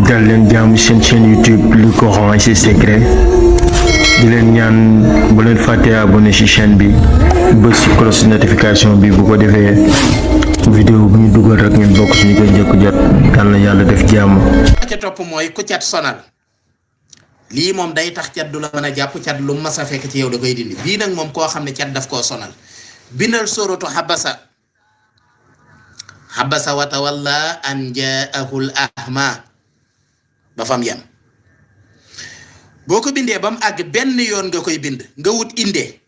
dal leen jaamu seen chaîne YouTube le Coran et ses secrets di leen ñaan bu leen fàtte abonné ci chaîne bi bës ci cloche notification bi bu ko defee vidéo bu ñu dugal rek ngeen bokk ci ñu koy njëkk jot yal na yàlla def jàmm. ca topp mooy ku cat sonal lii moom day tax cat du la mën a jàpp cat lu mas a fekk ci yow da koy dindi bii nag moom koo xam ne cat daf koo sonal bindal sóoratu xabasa wa tawalla an jaahul ahma ba fam yam boo ko bindee ba mu àgg benn yoon nga koy bind nga wut inde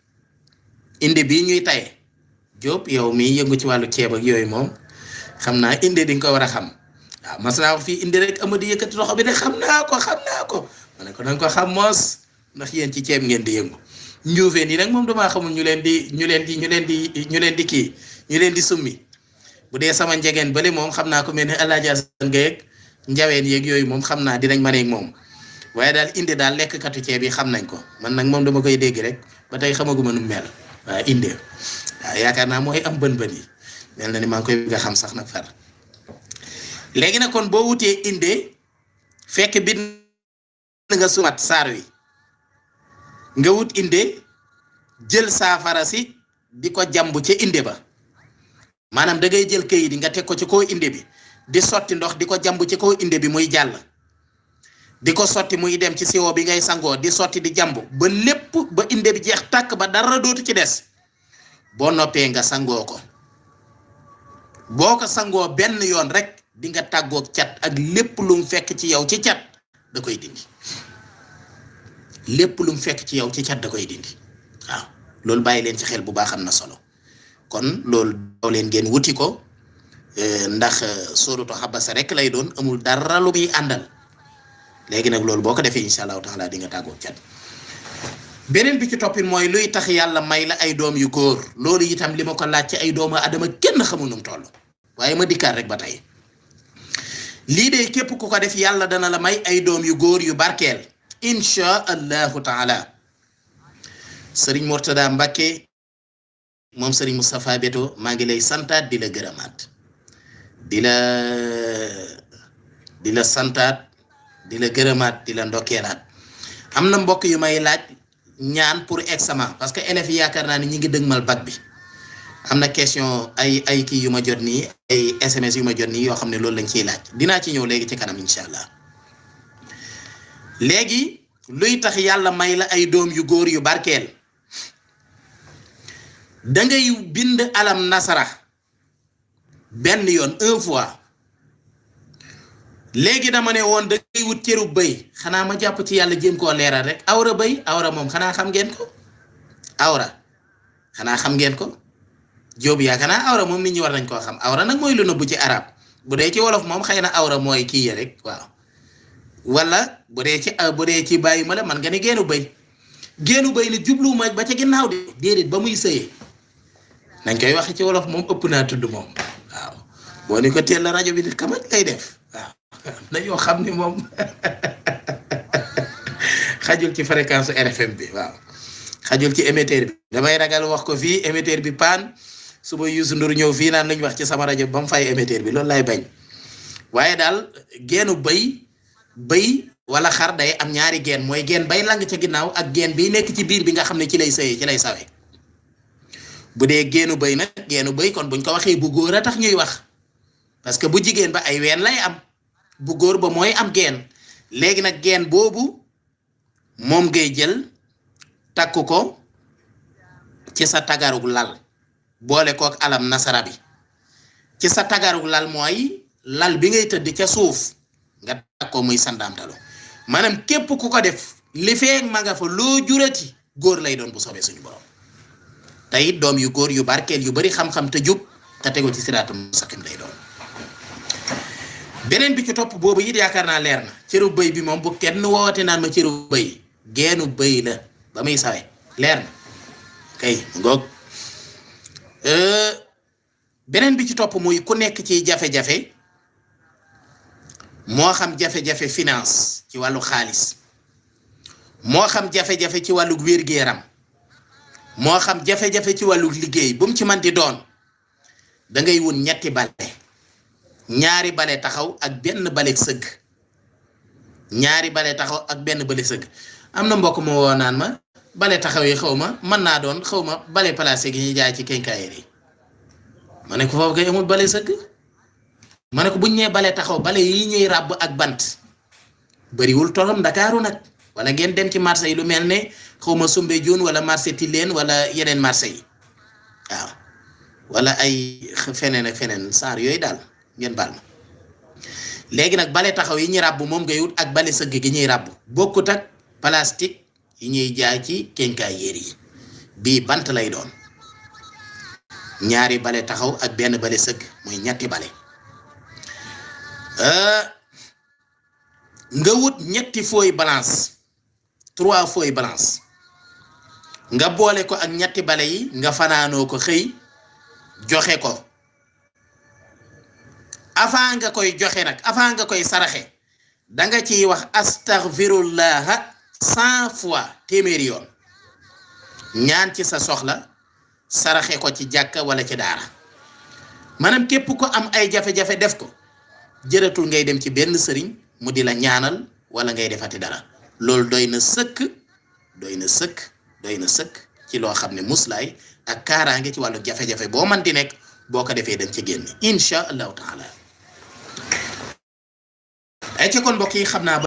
bii ñuy taye Jóob yow mii yëngu ci wàllu ceeb ak yooyu moom xam naa inde di nga ko war a xam waaw mas naa wax fii inde rek amadi yëkkati loxo bi de xam naa ko ma ne ko danga ko xam moos ndax yéen ci ceeb ngeen di yëngu njuufeen yi nag moom damaa xamul ñu leen di summi bu dee sama njegeen bale moom xam naa ko mel ne Alaaji Asan Gay njaween yeeg yooyu moom xam naa dinañ maneeg moom waaye daal inde daal lekkkatu ceeb yi xam nañ ko man nag moom dama koy dégg rek ba tey xamaguma nu mel waaye inde waaw yaakaar naa mooy am bën yi mel na ni maa ngi koy bëgg a xam sax nag far léegi nag kon boo wutee inde fekk bind nga sumat saar wi nga wut inde jël saafara si di ko jàmb ca inde ba maanaam da ngay jël këyit yi nga teg ko ci kaw inde bi di sotti ndox di ko jàmb ci kaw inde bi muy jàll di ko sotti muy dem ci siwo bi ngay sangoo di sotti di jàmb ba lépp ba inde bi jeex tàkk ba dara dootu ci des boo noppee nga sangoo ko boo ko sangoo benn yoon rek di nga tàggoog cat ak lépp lu mu fekk ci yow ci cat da koy dindi lépp lu mu fekk ci yow ci cat da koy dindi waaw loolu bàyyi leen ci xel bu baax am na solo kon loolu daw leen ngeen wuti ko ndax sóoratu xabasa rek lay doon amul dara lu muy àndal léegi nag loolu boo ko defee incha allahu taala di nga tàggoo cat beneen bi ci toppin mooy luy tax yàlla may la ay doom yu góor loolu itam li ma ko laaj ci ay doomu adama kenn xamul nu mu toll waaye ma dikkaat rek ba tey lii de képp ku ko def yàlla dana la may ay doom yu góor yu barkeel incha allahu taala sëriñ Murtada Mbàkke moom sëriñ Moustapha Beto maa ngi lay santaat di la gërëmaat di la santaat di la gërëmaat di la ndokkeelaat am na mbokk yu may laaj ñaan pour examen parce que élèves yi yaakaar naa ni ñi ngi dëgmal bac bi am na question ay kii yu ma jot nii ay SMS yu ma jot nii yoo xam ne loolu lañ ciy laaj dinaa ci ñëw léegi ci kanam incha allah léegi luy tax yàlla may la ay doom yu góor yu barkeel dangay bind alam nasara benn yoon 1 fois léegi dama ne woon dangay wut cëru bëy xanaa ma jàpp ci yàlla jéem koo leeral rek awra bëy awra moom xanaa xam ngeen ko awra xanaa xam ngeen ko Jóob yaa xanaa awra moom nit ñi war nañ koo xam awra nag mooy lu nëbbu ci arab bu dee ci wolof moom xëy na awra mooy kii ya rek waaw wala bu dee ci bàyyi ma la man nga ne génnu bëy ni jubluwuma ba ca ginnaaw de déedéet ba muy sëyee nañ koy waxe ci wolof moom ëpp naa tudd moom waaw boo ni ko teel la rajo bi di kamaj lay def waaw dañoo xam ni moom xajul ci fréquence RFM bi waaw xajul ci émetteur bi damay ragal wax ko fii émetteur bi paan suba Youssou Ndour ñëw fii naan lañ wax ci sama rajo ba mu fay émetteur bi loolu lay bañ waaye daal geenu bëy wala xar day am ñaari geen mooy geen bay lang ca ginnaaw ak geen bi nekk ci biir bi nga xam ne ci lay sëyee ci lay sawe bu dee geenu bëy kon buñ ko waxee bu góor a tax ñuy wax parce que bu jigéen ba ay ween lay am bu góor ba mooy am geen léegi nag geen boobu moom ngay jël takk ko ci sa tagarug lal boole kook alam nasara bi ci sa tagarug lal mooy lal bi ngay tëdd ca suuf nga takk ko muy sandaamtalu maanaam képp ku ko def li feeg ma nga fa loo jurati góor lay doon bu soobee suñu borom te it doom yu góor yu barkeel yu bari xam-xam te jub te tegu ci siraatul mustaqim lay doon beneen bi ci topp boobu it yaakaar naa leer na cëru bëy bi moom bu kenn woote naan ma cëru bëy geenu bëy la ba muy sawe leer na kay ngoog beneen bi ci topp muy ku nekk ci jafe-jafe moo xam jafe-jafe finance ci wàllu xaalis moo xam jafe-jafe ci wàllu wér-gu-yaram moo xam jafe-jafe ci wàllu liggéey bu mu ci man di doon da ngay wun ñetti bale ñaari bale taxaw ak benn bale sëgg ñaari bale taxaw ak benn bale sëgg am na mbokk moo woo naan ma bale taxaw yi xaw ma mën naa doon xaw ma bale placé gi ñuy jaay ci quincaillerie yi ma ne ko foofu kay amul bale sëgg ma ne ko buñ ñee bale taxaw bale yi ñuy ràbb ak bant bariwul torom Ndakaaru nag wala ngeen dem ci marché yi lu mel ne xaw ma Soumbédioune wala marché Tilène wala yeneen marché yi waaw wala ay feneen ak feneen saar yooyu daal ngeen baal ma léegi nag bale taxaw yi ñuy ràbb moom ngay wut ak bale sëgg gi ñuy ràbb bokkut ak plastique yi ñuy jaay ci quincaillerie yi bii bant lay doon ñaari bale taxaw ak benn bale sëgg muy ñetti bale nga wut ñetti feuille balance 3 feuille balance nga boole ko ak ñetti bale yi nga fanaanoo ko xëy joxe ko avant nga koy joxe nag avant nga koy saraxe danga ciy wax astaghfirullah 100 fois téeméeri yoon ñaan ci sa soxla saraxe ko ci jàkka wala ci daara maanaam képp ko am ay jafe-jafe def ko jëratul ngay dem ci benn sëriñ mu di la ñaanal wala ngay defati dara loolu doy na sëkk ci loo xam ne muslaay ak kaaraange ci wàllu jafe-jafe boo man di nekk boo ko defee dañ ci génn insha allahu taala ay ci kon mbokk yi xam naa